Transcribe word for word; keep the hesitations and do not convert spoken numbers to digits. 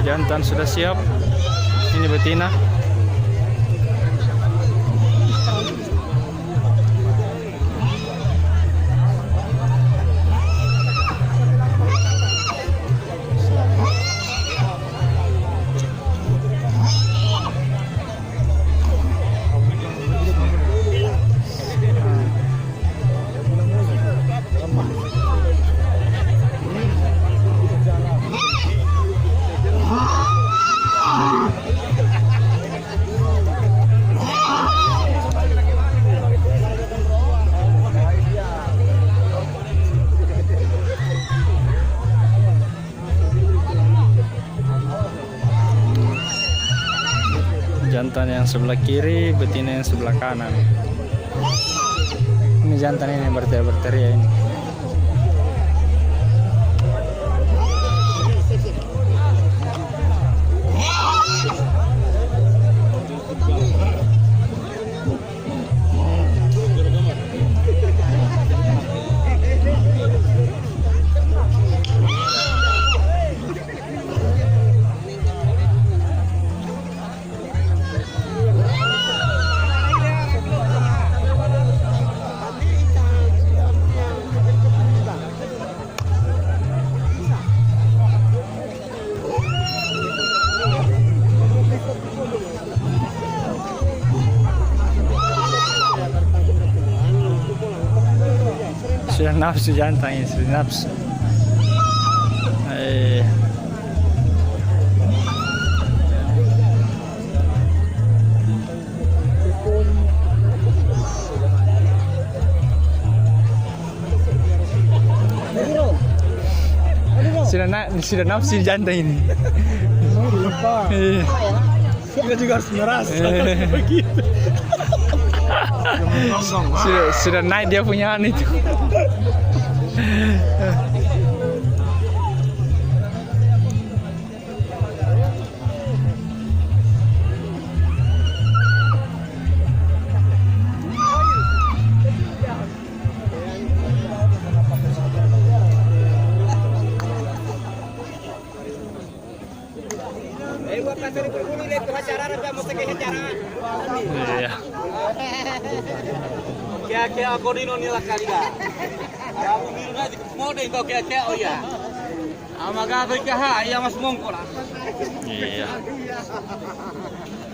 Jantan sudah siap. Ini betina. Jantan yang sebelah kiri, betina yang sebelah kanan. Ini jantan ini berteriak-berteriak ini. Sudah nafsu jantan ini, sudah nafsu. Eh. Sudah na-, sudah nafsu jantan ini. Iya. Kita juga harus merasa begitu. Sudah, sudah naik dia punya anu itu. Iya. Kea-kea kodino nila kaliga. Arabu biru nanti modeng kau kea-kea, oh iya. Ama gaga ikaha, iya mas mongkola. Iya.